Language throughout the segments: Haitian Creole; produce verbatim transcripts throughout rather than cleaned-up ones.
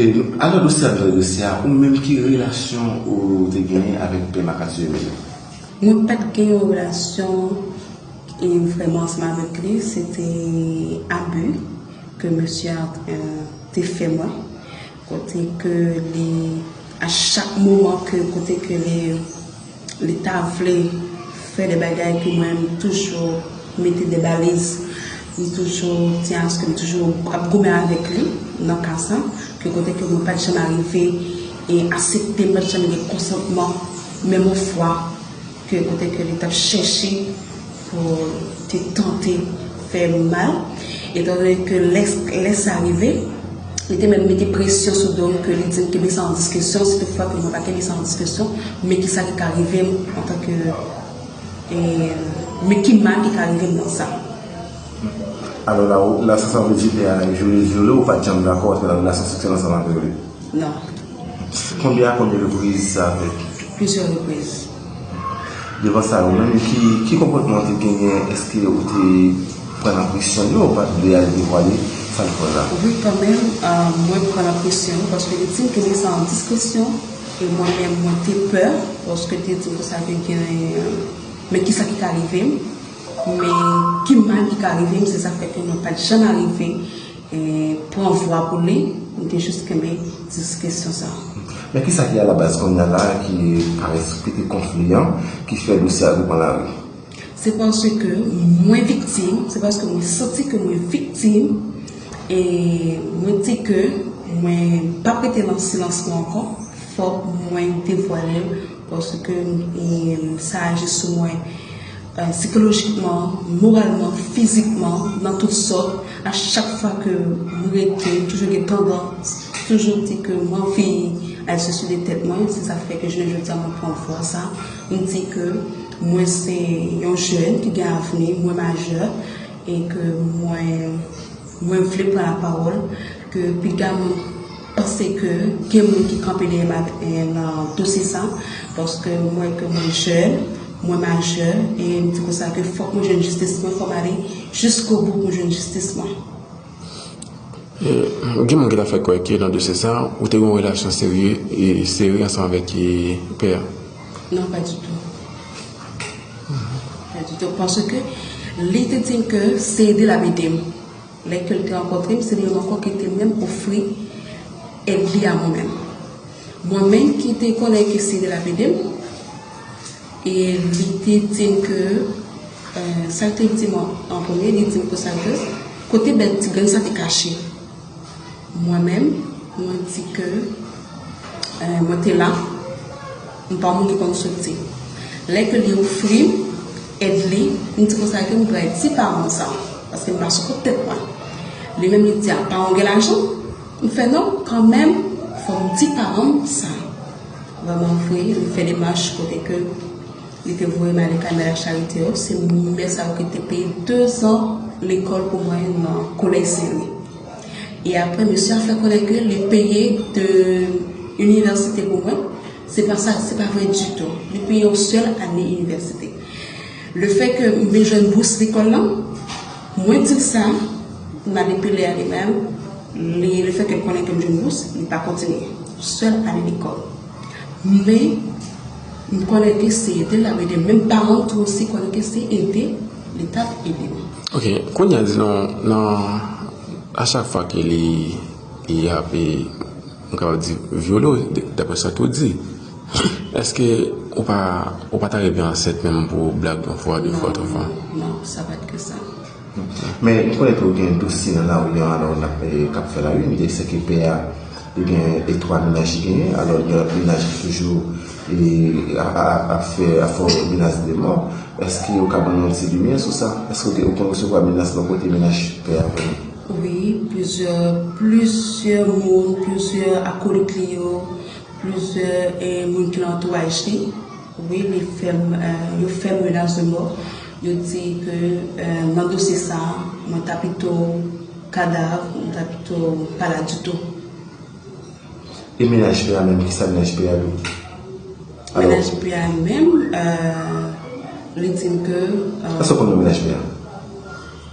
E, alò, dosye a, dosye a, ou menm, ki relasyon ou te genyen avèk Pè Marc Arthur Emile? Mwen pa t gen yon relasyon e vrèman ansanm avèk li, se te abi ke mesye a, euh, te fè mwen, kote ke li, a chak moman ke, kote ke li, li ta vle fè de bagay ke mwen, m toujou mete de baliz, m toujou tyen aske m toujou ap goumen avèk li nan ka sa, ke kote ke mwen pa t janm arive e aksepte, m pa t janm gen konsantman, menm yon fwa ke kote ke li t ap chèche pou te tante fè m mal. Etandone ke lè, lè sa rive, li te menm mete presyon sou do m, ke li di m kenbe sa an diskresyon, si toutfwa ke mwen pa kenbe sa an diskresyon, men kisa ki ka rive m antanke, e, men ki mal ki ka rive m nan sa. Alò la, ou, la, sa, sa vle di pè a vyole, vyole, ou pa t janm dakò, paske nan relasyon seksyèl ansanm avè li? Non. Konbyen a konbyen repriz sa fèt? Plizyè repriz. Devan sa, ou menm, ki, ki konpòtman ou te genyen? Èske ou te pran nan presyon li, ou pa t vle al devwale sa l pran la? Wi, kanmenm, ah, mwen pran nan presyon li, paske li di m ke li sa an diskresyon, e mwen menm, mwen te pè, paske li te di m konsa ke gen, men kisa ki ka rive m, men ki mal ki ka rive m, se sa k fè ke mwen pa t janm arive e, pran vwa pou li, m te jis kenbe diskresyon sa. Men kisa ki alabaz kounye a la ki parèt ki te konfli an, ki fè dosye a rive nan lari? Se paske mwen viktim, se paske mwen santi ke mwen viktim, e mwen di ke mwen p ap rete nan silans mwen ankò, fòk mwen devwale l, paske, e, sa aji sou mwen, e, sikolojikman, moralman, fizikman, nan tout sòt. A chak fwa ke m rete, m toujou gen tandans, toujou di ke m anvi al sou de tèt mwen. Se sa k fè ke jounen jodi a mwen pran vwa sa. M di ke mwen se yon jèn ki gen avni, mwen majè, e ke mwen, mwen vle pran lapawòl, ke piga mwen panse ke gen moun ki kanpe dèyè m ak, e, nan dosye sa, paske m wè ke mwen jèn, mwen majè, e m di konsa ke fòk mwen jwenn jistis mwen, fòk m ale jiskobou pou m jwenn jistis mwen. E, gen moun ki ta fè kwè ke nan dosye sa, ou te gen yon relasyon serye, e, sere ansanm avèk, e, pè a? Non, pa ditou. Pa ditou. Paske li te di m ke se ede l ap ede m. Lè ke l te rankontre m, se li menm ankò ki te menm ofri èd li a mwen menm. Mwen menm ki te konnen ke se ede l ap ede m, e li te di m ke, e, sa l te di m an, an premye, li di m konsa ke kote bèt ti grenn sa te kache. Mwen menm, mwen di ke, e, mwen te la, m pa moun ki konn soti. Lè ke li ofri m èd li, m di konsa ke m pral di paran sa, paske m pa sou kont tèt mwen. Li menm li di, a, paran w gen lajan? M fè non, kanmenm, fò m di paran m sa. Vrèman vre, li fè demach kote ke li te voye m ale kay Mè Lacharite yo, se mè sa yo ki te peye dezan lekòl pou mwen nan Kolèj Sen Lwi. E apre, mesye a fè konnen ke li peye de inivèsite pou mwen. Se pa sa, se pa vre ditou. Li peye yon sèl ane inivèsite. Lefètke m vin jwenn bous lekòl lan, mwen di l sa, m ale pale a li menm, li, lefètke l konnen ke m jwenn bous, li pa kontinye. Sèl ane lekòl. Men, m konnen ke se ede l ap ede m. Menm paran m tou osi konnen ke se ede li t ap ede m. Ok, kounye a, di nou, nan, a chak fwa ke li, li ap, e, m kapab di, vyole w, d-, daprè sa ke w di, èske ou pa, ou pa ta rive ansent menm pou blag yon fwa, de fwa, twa fwa? Non, non, sa pa t ke sa. Men, m konnen tou gen dosye nan lari an, alò, n ap, e, k ap fè la, wi, m te sèke pè a, li gen, e, twa mennaj li genyen, alò, gen lòt mennaj ki toujou, e, a, a, ap fè, ap fè w menas de mò. Èske ou ka ban nou yon ti limyè sou sa? Èske ou te, ou konn resevwa menas bò kote mennaj pè a vrèman? Wi, plizyè, plizyè moun, plizyè akolit li yo, plizyè, e, moun ki nan antouraj li. Wi, li fè m, e, yo fè m menas de mò. Yo di ke, e, nan dosye sa, mwen ta pito kadav, mwen ta pito pa la ditou. E mennaj pè a menm, kisa mennaj pè a di w? Alò, mennaj pè a menm, e, li di m ke, e, èske w konn non mennaj pè a?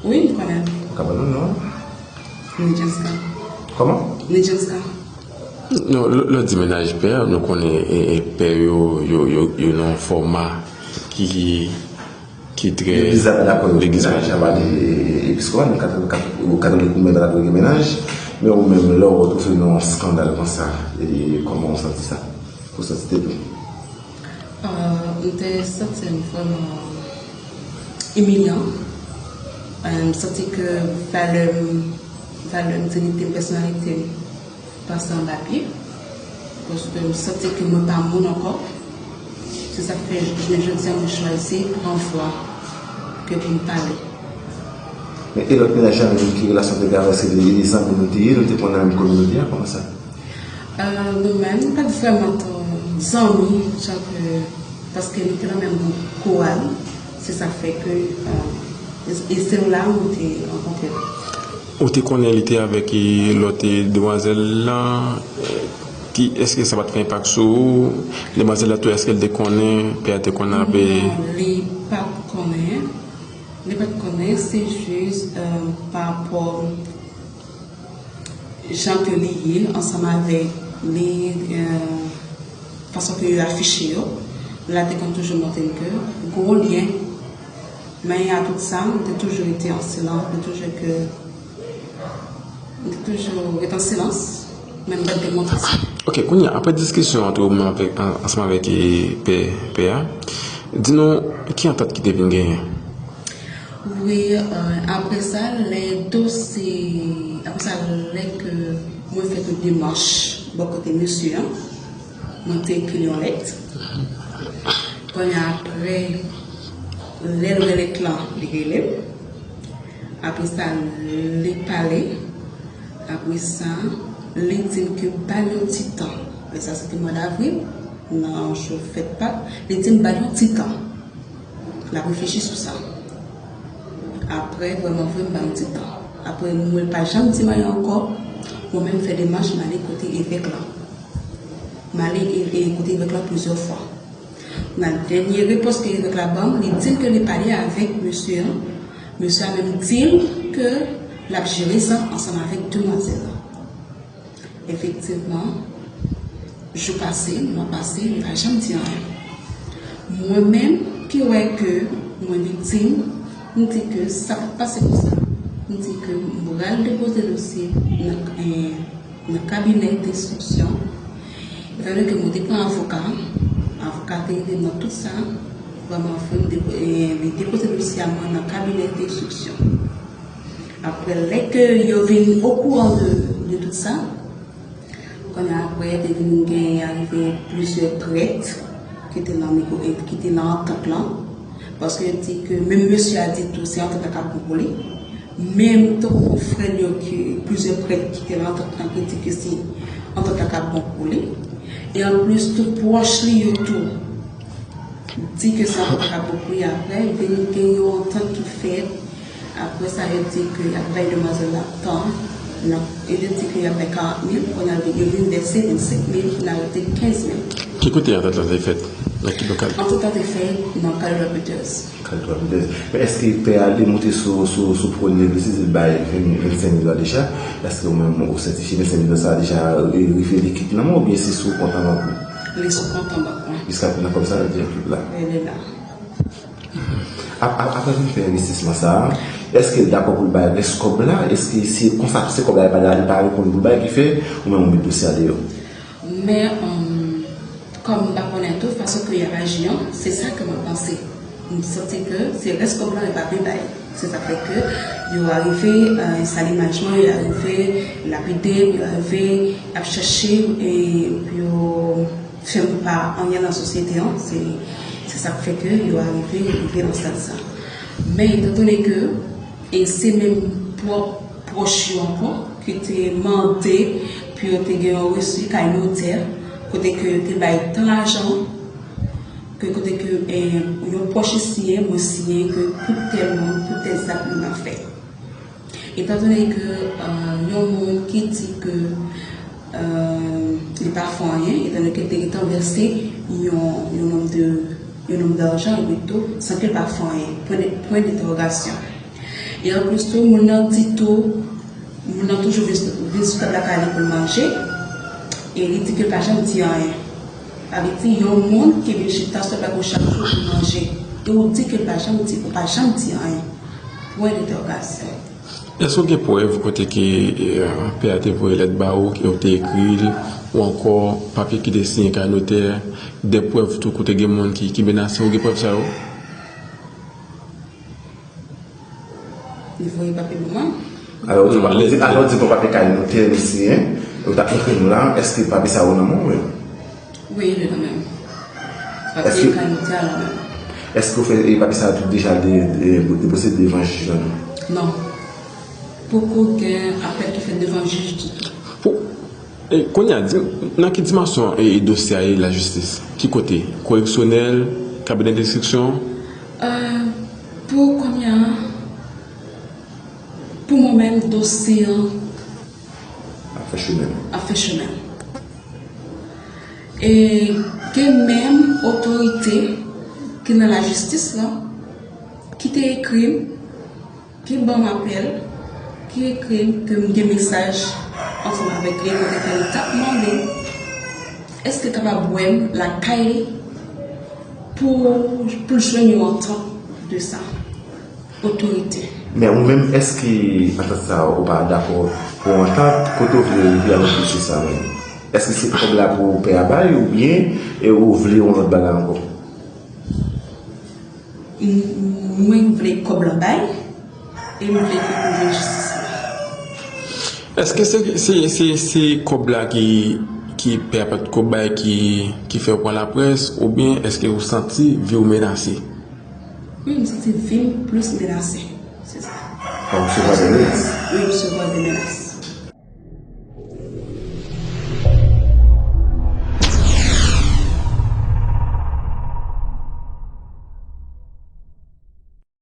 Wi, m konnen l. Ou ka ban nou non? Nijenska. Kòman? Nijenska. Non, lè w di mennaj pè, nou konnen e, e pè yo, yo, yo, yo nan yon fòma ki, ki trè... Legliz la pa dakò yo. Legliz la pa dakò. Episkopal, men katolik, katolik ou menm pa dakò gen mennaj, men ou menm lè w retwouve nan yon eskandal konsa, e kòman w santi sa? Ou santi tèt ou? M te santi m vrèman imilyan. M santi ke valè m, valè m, diyite m, pèsonalite m pase anba pye. Paske m santi ke mwen pa moun ankò. Se sa k fè jounen jodi a mwen chwazi pran vwa ke pou m pale. Men e lòt mennaj la menm, ki relasyon te gen avè l? Se zanmi nou te ye, nou te konn nan menm kominote a, kòman sa? Nou menm, nou pa t vrèman twò zanmi, jan ke, paske nou te nan menm gwoup koral, se sa k fè ke, e se la nou te rankontre. Ou te konnen li te avèk lòt demwazèl lan? Ki, èske sa pa t fè enpak sou ou? Demwazèl la tou, èske l te konnen, pè a te konnen avè... Non, li pa t konnen. Li pa t konnen, se jis pa rapò jan ke li ye ansanm avèk li, fason ke yo afiche yo, la te konn toujou montre m ke gen yon lyen. Men a tout sa, m te toujou rete an silans, m te toujou ke, m te toujou rete an silans, men m pa t demontre sa. Ok, kounye a, apre diskisyon ant ou menm avèk, an, ansanm avèk, e, pè, pè a, di nou ki antant ki te vin genyen? Wi, apre sa, lè dosye, apre sa, lè ke mwen fè tout demach bò kote mesye an, mwen te ekri yon lèt. Kounye a, apre, lè l wè lèt lan, li rele m. Apre sa, li pale. Apre sa, li di m ke ba l yon ti tan. E sa, se te mwa davril, nan jou fèt Pak. Li di m ba l yon ti tan. L ap reflechi sou sa. Apre, vrèman vre, m ba l yon ti tan. Apre, m wè l pa janm di m anyen ankò. Mwen menm, m fè demach, m ale kote evèk lan. M ale e, e kote evèk lan plizyè fwa. Nan dènye repons ke evèk la ban m, li di m ke li pale avèk mesye an. Mesye a menm di l ke l ap jere sa ansanm avèk demwazèl la. Efektivman, jou pase, mwa pase, li pa janm di anyen. Mwen menm ki wè ke mwen viktim, m di ke sa pa t pase konsa. M di ke m pral depoze dosye nan, eh, nan kabinè denstriksyon. Etan donke mwen te pran avoka, avoka te ede m nan tout sa. Vrèman vre, m depo-, eh, li depoze dosye a mwen nan kabinè denstriksyon. Apre, lè ke yo vin okouran de, de tout sa, kounye a apre, te vin gen arive plizyè prèt ki te nan nego-, ki te nan antant lan. Paske yo di ke, menm mesye a di tou, se antant lan k ap bon pou li. Menm tankou frè l yo ki, plizyè prèt ki te nan antant lan ki di ke se antant lan k ap bon pou li. E anplis, tout pwòch li yo tou di ke se antant lan k ap bon pou li. Apre, vin gen yon antant ki fèt. Apre sa, yo di ke y ap bay demwazèl la tan. Non. E yo di ke y ap bay karant mil, kounye a yo vin vèse vennsenk mil, fin a rete kenz mil. Ki kote antant lan te fèt? Nan ki lokal? Antant lan te fèt nan Kaliwa Peters. Kaliwa Peters. Men èske pè a li monte sou, sou, sou pwòl legliz, li bay ven, vennsenk mil la deja? Èske ou menm ou sètifye vennsenk mil sa a deja, e, rive likid nan men w, oubyen se sou kont an bank ou? Li sou kont an bank mwen. Jiska prezan kòb sa a rete nan kont la? Li la. Ap-, ap-, apre vin fè envestisman sa a, èske l dakò pou l bay rès kòb la? Èske se konsa, se kòb la, li pa, li pa reponn pou l bay, ki fè ou menm ou met dosye a deyò? Men, um, kòm m pa konnen tou, fason ke y ap aji an, se sa ke mwen panse. M santi ke se rès kòb la, yo pa vle bay. Se sa k fè ke yo arive, eh, sal imaj mwen, yo arive lapide m, yo arive ap chache, eh, pou yo fè m pa anyen nan sosyete an, se, se sa k fè ke yo arive, rive nan stad sa. Men, etan done ke, e se menm pwòp pwòch yo ankò ki te mande pou yo te gen yon resi kay notè, kote ke yo te bay tan lajan, ke kote ke, eh, yon pwòch li siyen, mwen siyen ke pou tèl moun, pou tèl zak moun nan fè. Etan done ke, eh, yon moun ki di ke, eh, li pa fè anyen, etan done ke l te gentan vèse yon, yon nonm de, yon nonm dajan, epi tou, san ke l pa fè anyen. Pwen de, pwen dentèwogasyon. E anplis tou, moun nan di tou, moun nan toujou vin sou, vin sou tab lakay li pou l manje. E li di ke l pa janm di anyen. Sa vle di, yon moun ki vin chita sou plato chak jou pou manje, e ou di ke l pa janm di, ou pa janm di anyen. Pwen dentèwogasyon. Èske w gen prèv kote ke, eh, pè a te voye lèt ba ou, ke w te ekri l, ou ankò papye ki te siyen kay notè, de prèv tou kote gen moun ki, ki menase, ou gen prèv sa yo? Li voye papye ban mwen. Alò, ou di, alò, ou di pou papye kay notè li siyen, ou t ap montre nou la, èske papye sa yo nan men w menm? Wi, li nan men m. Papye kay notè a nan men m. Èske w fè, e, papye sa yo tout deja de, de, depoze devan jij la, non? Non. Poko gen apèl ki fèt devan jij ditou. Pou, e, kounye a, di, nan ki dimansyon, e, dosye a ye lajistis? Ki kote? Koreksyonèl, kabinè denstriksyon? Euh, pou kounye a, pou mwen menm, dosye an ap fè chimen l. Ap fè chimen l. E gen menm otorite ki nan lajistis la, ki te ekri m, ki ban m apèl, ki ekri m ke m gen mesaj ansanm avèk li, kote ke li t ap mande m èske l kapab wè m lakay li pou, pou l jwenn yon antant de sa. Otorite. Men ou menm, èske antant sa a, ou pa dakò pou antant, kote w vle rive avèk mesye sa a menm? Èske se kòb la pou pè a bay oubyen, e, ou vle yon lòt bagay ankò? M-, mwen vle kòb la bay, e m vle ke pou jwenn jistis la. Èske se, se, se, se kòb la ki, ki pè a pa t ko bay ki, ki fè w pran laprès, oubyen èske ou santi vi w menase? Wi, m santi vi m plis menase. Se sa. Ou resevwa de menas? Wi, m resevwa de menas.